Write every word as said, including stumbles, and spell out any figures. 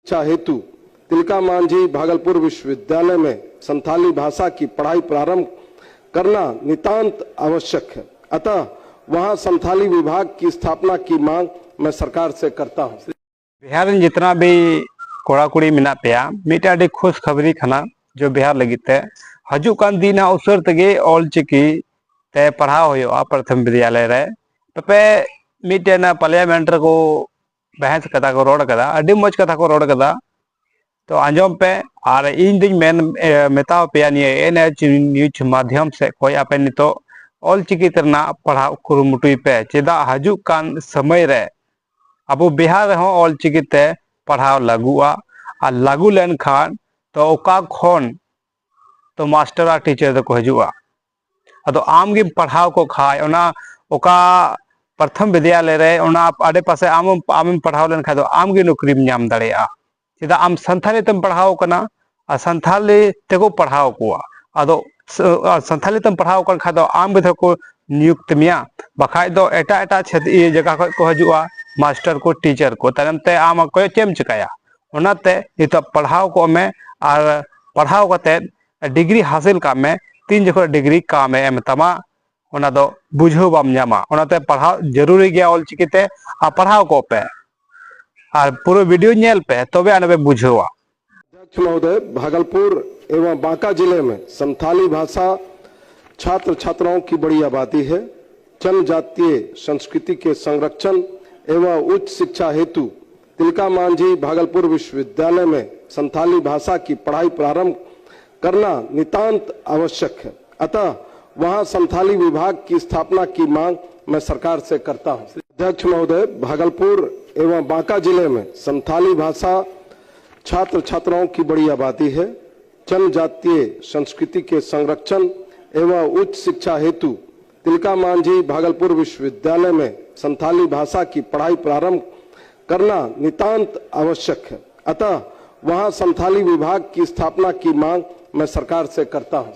शिक्षा हेतु तिलका मांझी भागलपुर विश्वविद्यालय में संथाली भाषा की पढ़ाई प्रारंभ करना नितांत आवश्यक है। अतः वहां संथाली विभाग की स्थापना की मांग मैं सरकार से करता हूं। ᱵᱤᱦᱟᱨ ᱨᱮᱱ ᱡᱮᱛᱱᱟ ᱵᱤ ᱠᱚᱲᱟ ᱠᱩᱲᱤ ᱢᱮᱱᱟᱜ ᱯᱮᱭᱟ, ᱢᱤᱫᱴᱮᱱ ᱟᱹᱰᱤ ᱠᱷᱩᱥ ᱠᱷᱟᱵᱽᱨᱤ ᱠᱟᱱᱟ ᱡᱚ ᱵᱤᱦᱟᱨ ᱞᱟᱹᱜᱤᱫ ᱛᱮ᱾ ᱦᱤᱡᱩᱜ ᱠᱟᱱ ᱫᱤᱱ ᱦᱟᱸᱜ ᱩᱥᱟᱹᱨ ᱛᱮᱜᱮ ᱚᱞ ᱪᱤᱠᱤ ᱛᱮ ᱯᱟᱲᱦᱟᱣ ᱦᱩᱭᱩᱜᱼᱟ ᱯᱨᱟᱛᱷᱚᱢᱤᱠ ᱵᱤᱫᱽᱭᱟᱞᱚᱭ ᱨᱮ᱾ ᱛᱚᱵᱮ ᱢᱤᱫᱴᱮᱱ ᱯᱟᱨᱞᱤᱭᱟᱢᱮᱱᱴ ᱨᱮᱠᱚ ᱵᱟᱦᱮᱥ ᱠᱟᱫᱟ ᱠᱚ, ᱨᱚᱲ ᱠᱟᱫᱟ, ᱟᱹᱰᱤ ᱢᱚᱡᱽ ᱠᱟᱛᱷᱟ ᱠᱚ ᱨᱚᱲ ᱠᱟᱫᱟ᱾ ᱛᱚ ᱟᱸᱡᱚᱢ ᱯᱮ, ᱟᱨ ᱤᱧ ᱫᱩᱧ ᱢᱮᱱ ᱮ, ᱢᱮᱛᱟᱣ ᱯᱮᱭᱟ ᱱᱤᱭᱟᱹ ᱮᱱ ᱮᱪ ᱱᱤᱭᱩᱡᱽ ᱢᱟᱫᱽᱫᱷᱚᱢ ᱥᱮᱫ ᱠᱷᱚᱱ, ᱟᱯᱮ ᱱᱤᱛᱚᱜ ᱚᱞ ᱪᱤᱠᱤ ᱛᱮ ᱨᱮᱱᱟᱜ ᱯᱟᱲᱦᱟᱣ ᱠᱩᱨᱩᱢᱩᱴᱩᱭ ᱯᱮ᱾ ᱪᱮᱫᱟᱜ ᱦᱤᱡᱩᱜ ᱠᱟᱱ ᱥᱚᱢᱚᱭ ᱨᱮ ᱟᱵᱚ ᱵᱤᱦᱟᱨ ᱨᱮᱦᱚᱸ ᱚᱞ ᱪᱤᱠᱤ ᱛᱮ ᱯᱟᱲᱦᱟᱣ ᱞᱟᱹᱜᱩᱜᱼᱟ, ᱟᱨ ᱞᱟᱹᱜᱩ ᱞᱮᱱᱠᱷᱟᱱ ᱛᱚ ᱚᱠᱟ ᱠᱷᱚᱱ ᱛᱚ ᱢᱟᱥᱴᱟᱨ ᱟᱨ ᱴᱤᱪᱟᱨ ᱫᱚᱠᱚ ᱦᱤᱡᱩᱜᱼᱟ᱾ ᱟᱫᱚ ᱟᱢ ᱜᱮᱢ ᱯᱟᱲᱦᱟᱣ ᱠᱚ ᱠᱷᱟᱡ, ᱚᱱᱟ ᱚᱠᱟ ᱯᱨᱟᱛᱷᱚᱢ ᱵᱤᱫᱽᱭᱟᱞᱚᱭ ᱨᱮ ᱚᱱᱟ ᱟᱰᱮᱯᱟᱥᱮ ᱟᱢ, ᱟᱢᱮᱢ ᱯᱟᱲᱦᱟᱣ ᱞᱮᱱᱠᱷᱟᱱ ᱫᱚ ᱟᱢ ᱜᱮ ᱱᱚᱠᱨᱤᱢ ᱧᱟᱢ ᱫᱟᱲᱮᱭᱟᱜᱼᱟ᱾ ᱪᱮᱫᱟᱜ ᱟᱢ ᱥᱟᱱᱛᱷᱟᱞᱤ ᱛᱮᱢ ᱯᱟᱲᱦᱟᱣ ᱠᱟᱱᱟ ᱟᱨ ᱥᱟᱱᱛᱷᱟᱞᱤ ᱛᱮᱠᱚ ᱯᱟᱲᱦᱟᱣ ᱠᱚᱣᱟ᱾ ᱟᱫᱚ ᱥ-, ᱟᱨ ᱥᱟᱱᱛᱷᱟᱞᱤ ᱛᱮᱢ ᱯᱟᱲᱦᱟᱣ ᱠᱟᱱ ᱠᱷᱟᱡ ᱫᱚ ᱟᱢ ᱜᱮ ᱫᱷᱚᱨᱚ ᱠᱚ ᱱᱤᱭᱩᱠᱛ ᱢᱮᱭᱟ, ᱵᱟᱠᱷᱟᱡ ᱫᱚ ᱮᱴᱟᱜ ᱮᱴᱟᱜ ᱪᱷᱟᱹᱛ-, ᱤᱭᱟᱹ ᱡᱟᱭᱜᱟ ᱠᱷᱚᱡ ᱠᱚ ᱦᱤᱡᱩᱜᱼᱟ ᱢᱟᱥᱴᱟᱨ ᱠᱚ, ᱴᱤᱪᱟᱨ ᱠᱚ, ᱛᱟᱭᱚᱢ ᱛᱮ ᱟᱢ ᱚᱠᱚᱭ ᱪᱮᱫ ᱮᱢ ᱪᱤᱠᱟᱹᱭᱟ? ᱚᱱᱟᱛᱮ ᱱᱤᱛᱚᱜ ᱯᱟᱲᱦᱟᱣ ᱠᱚᱜ ᱢᱮ, ᱟᱨ ᱯᱟᱲᱦᱟᱣ ᱠᱟᱛᱮᱫ ᱰᱤᱜᱽᱨᱤ ᱦᱟᱥᱤᱞ ᱠᱟᱜ ᱢᱮ, ᱛᱤᱱ ᱡᱚᱠᱷᱚᱱ ᱰᱤᱜᱽᱨᱤ ᱠᱟᱢᱮ ᱮᱢ ᱛᱟᱢᱟ, ᱚᱱᱟ ᱫᱚ ᱵᱩᱡᱷᱟᱹᱣ ᱵᱟᱢ ᱧᱟᱢᱟ᱾ ᱚᱱᱟᱛᱮ ᱯᱟᱲᱦᱟᱣ ᱡᱟᱹᱨᱩᱨᱤ ᱜᱮᱭᱟ ᱚᱞᱪᱤᱠᱤ ᱛᱮ, ᱟᱨ ᱯᱟᱲᱦᱟᱣ ᱠᱚᱜ ᱯᱮ, ᱟᱨ ᱯᱩᱨᱟᱹ ᱵᱷᱤᱰᱤᱭᱳ ᱧᱮᱞ ᱯᱮ, ᱛᱚᱵᱮ ᱟᱱᱟ ᱯᱮ ᱵᱩᱡᱷᱟᱹᱣᱟ᱾ अध्यक्ष महोदय, भागलपुर एवं बांका जिले में संथाली भाषा छात्र छात्राओं की बड़ी आबादी है। जनजातीय संस्कृति के संरक्षण एवं उच्च शिक्षा हेतु तिलका मांझी भागलपुर विश्वविद्यालय में संथाली भाषा की पढ़ाई प्रारंभ करना नितांत आवश्यक है। अतः वहां संथाली विभाग की स्थापना की मांग मैं सरकार से करता हूं। अध्यक्ष महोदय, भागलपुर एवं बांका जिले में संथाली भाषा छात्र छात्राओं की बड़ी आबादी है। जनजातीय संस्कृति के संरक्षण एवं उच्च शिक्षा हेतु तिलका मांझी भागलपुर विश्वविद्यालय में संथाली भाषा की पढ़ाई प्रारंभ करना नितांत आवश्यक है। अतः वहां संथाली विभाग की स्थापना की मांग मैं सरकार से करता हूं।